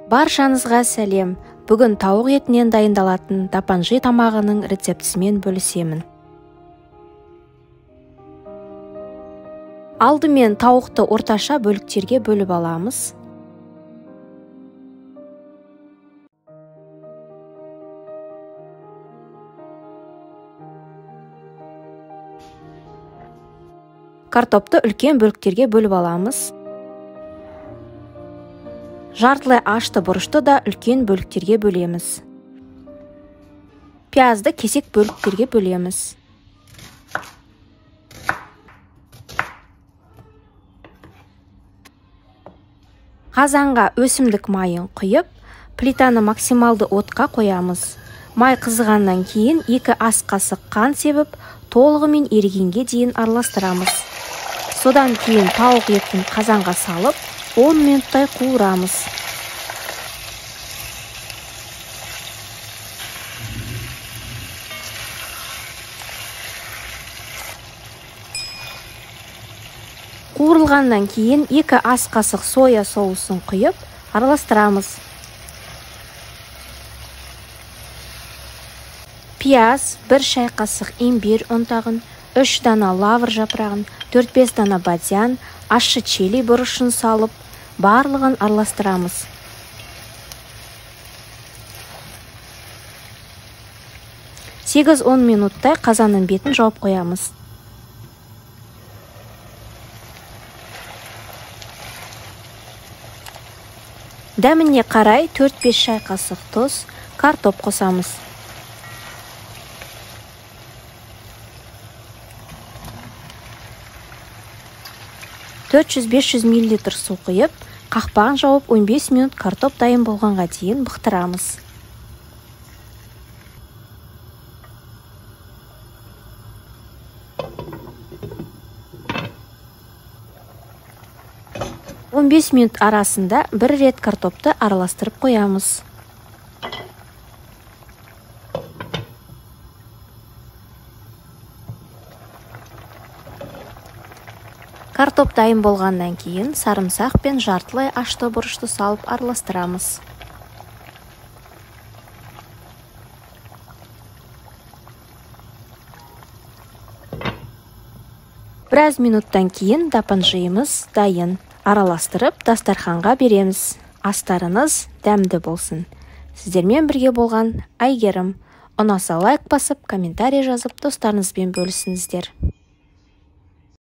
Баршаңызға сәлем. Бүгін тауық етінен дайындалатын дапанжи тамағының рецептісімен бөлісемін. Алдымен тауықты орташа бөліктерге бөліп аламыз. Картопты үлкен бөліктерге бөліп аламыз. Жартылай ашты бұрышты да үлкен бөліктерге бөлеміз. Пиязды кесек бөліктерге бөлеміз. Қазанға өсімдік майын құйып, плитаны максималды отқа қоямыз. Май қызығаннан кейін 2 ас қасық қант себіп, толығымен ерігенге дейін араластырамыз. Содан кейін тауық етін қазанға салып, 10 минуттай қуырамыз. Қуырылғаннан кейін 2 ас қасық соя соусын құйып, араластырамыз. Пияз, 1 шай қасық имбирь ұнтағын, 3 дана лавр жапырағын, 4-5 дана бадьян, ащы чили бұрышын салып, барлығын араластырамыз. 8-10 минуттай қазанның бетін жауып қоямыз. Дәміне қарай 4-5 шай қасық тұз, картоп қосамыз. 400-500 мл су құйып, қақпағын жауып 15 минут картоп дайын болғанға дейін бұқтырамыз. 15 минут арасында бір рет картопты араластырып қоямыз. Картоп дайын болғаннан кейін сарымсақ пен жартылай ашты бұрышты салып араластырамыз. Біраз минуттан кейін дапанжиымыз дайын. Араластырып дастарханға береміз. Астарыңыз дәмді болсын. Сіздермен бірге болған Айгерім. Ұнаса лайк басып, комментарий жазып, достарыңызбен бөлісіңіздер.